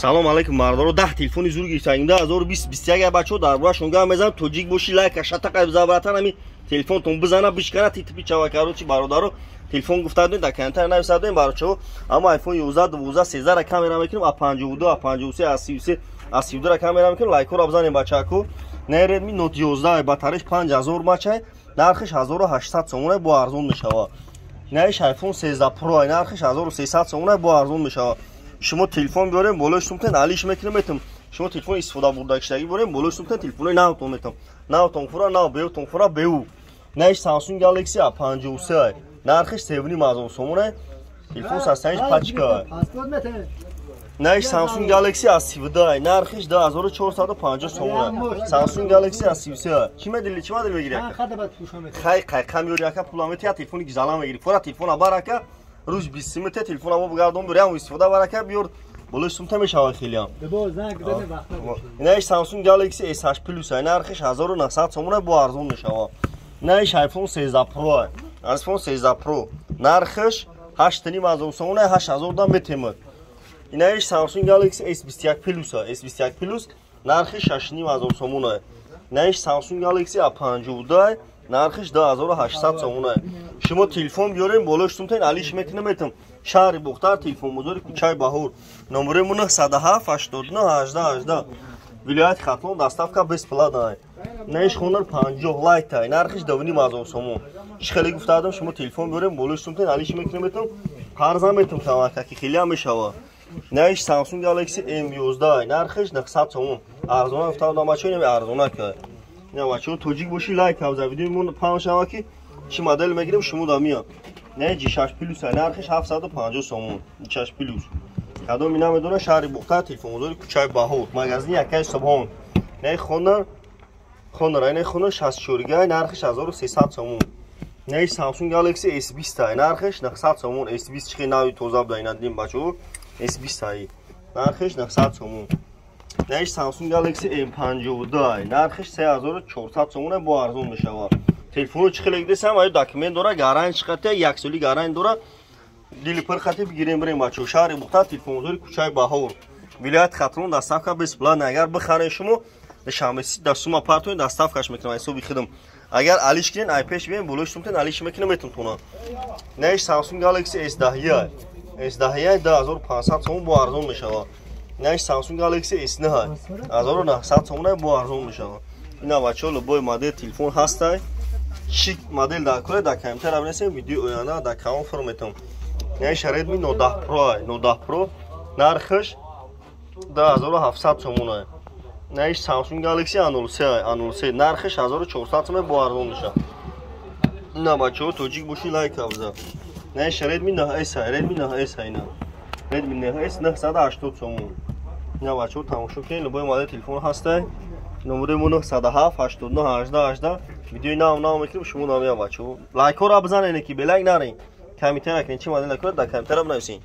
Салом алейкум, мардоро. 10 телефони зур гирифтагим 2020 21. Бачаҳо, дар бораашон гап мезанам. Тоҷик бошӣ, лайка шатақа биза, братан, ами телефонтон бизана, бишкана, титипи чава. Короче, бародаро, телефон гуфта будем, дар комментария нависа будем, барочаҳо. Аммо iPhone 11, 12, 13 ра камера мекунем, а 52, а 53, а 33, а 32 ра камера мекунем. Лайкҳоро бизанем, бачаку. Не, Redmi Note 11, батареш 5000 мачай, нархиш 1800 сомона, бо арзон мешава. Наиш iPhone 13 Pro, нархиш 1300 сомона, бо арзон мешава. Шумо телефон биёрем, болои сумтен алиш мекунем, метам. Шумо телефон истифода бурдагиштагӣ борем, болои сумтен телефонои навтон метам, навтон фура, нав беутон фура беу. Наиш Samsung Galaxy A53, нархиш 3500 сомона, телефон састаниш пачка. Наиш Samsung Galaxy A32, нархиш 2450 сомона. Samsung Galaxy A33. Чӣ медили, чӣ модел мегири, ака? Хай, қайқа меёри, ака, пула метия, телефони гизала мегири. Фора телефона бар, ака, рӯз 20 мете телефона мо бигардон, биёр, истифода бар, ака, биёр, болои сумта мешава хелиам. Инаиш Samsung Galaxy S8 Plus, нархиш 1900 сомона, бо арзон мешава. Инаиш iPhone 13 Pro, iPhone 13 Pro, нархиш 8500 сомона, 8000 дам метемад. Инаиш Samsung Galaxy S21 Plus, S21 Plus, нархиш 6500 сомона. Инаиш Samsung Galaxy A52, нархиш 2800 сомона. Шумо телефон биёрем, болои сумтен алиш мекунем, метам. Шаҳри Бухтар, телефонбозори кӯчаи Баҳур, номерои мо 907 89 18 18, вилояти Хатлон, доставка бесплатная. Наиш Honor 50 Lite, нархиш 2500 сомон. Чӣ хеле гуфтаадам, шумо телефон биёрем, болои сумтен алиш мекунем, метам, қарзам метам, тамакаки хелиам мешава. Наиш Samsung Galaxy M11, нархиш 900 сомон. Арзона гуфтаадам, бачаҳо, инами арзона ка. Ина, бачаҳо, тоҷик бошӣ, лайк авза, видеои мо паҳн шава, ки чӣ модел мегирем, шумо да мия. Не, G6 Plus, нархиш 750 сомон. G6 Plus. Кадоми намедона, шаҳри Бухтар, телефонбозори кӯчаи Баҳор, магазини Якаи Субҳон. Не, Honor, не, Honor 64, нархиш 1300 сомон. Не, Samsung Galaxy S20, нархиш 900 сомон. S20 чихи нави тоза буда, ина дидем, бачаҳо, S20 ай. Нархиш 900 сомон. Не, Samsung Galaxy M52, нархиш 3400 сомон, бо арзон мешавад. Телефоно чӣ хеле десам, аю документ дора, гарантия чиқата, як соли гарантия дора. Дили пир хати бигирем, бирем, бачаҳо. Шаҳри Бухтар, телефонбозори кӯчаи Баҳор, вилояти Хатлон, доставка бесплатна. Агар бихарем, шумо душанбеси да сума партоен, доставкаш мекунам ҳисоби худам. Агар алиш кунен, ай пеш бием, болои сумтен алиш мекунам, метум тона. Наиш Samsung Galaxy S10, S10, 2500 сомон, бо арзон мешавад. Наиш Samsung Galaxy S9, 1900 сомон, бо арзон мешавад. Ина, бачаҳо, любой модел телефон ҳастай. Чӣ модел дар кора, дар комментария бинависем, видеои оянда дар канал фур метам. Наиш Redmi Note 10 Pro, Note 10 Pro, нархиш 2700 сомон. Наиш Samsung Galaxy A03, A03, нархиш 1400 сомон, бо арзон мешавад. Ина, бачаҳо, тоҷик бошӣ, лайк авза. Наиш Redmi 9S, Redmi 9S, ина Redmi 9S, 980 сомон. Ина, бачаҳо, тамошо кунед, любой модел телефон ҳастай. Номерои мо 907 89 18 18. Видеои нав нав мекунем, шумо намеям, бачаҳо. Лайкҳоро бизанед, ки бе лайк нарен. Комментария накунед, чӣ модел накунед, дар комментария бинависед.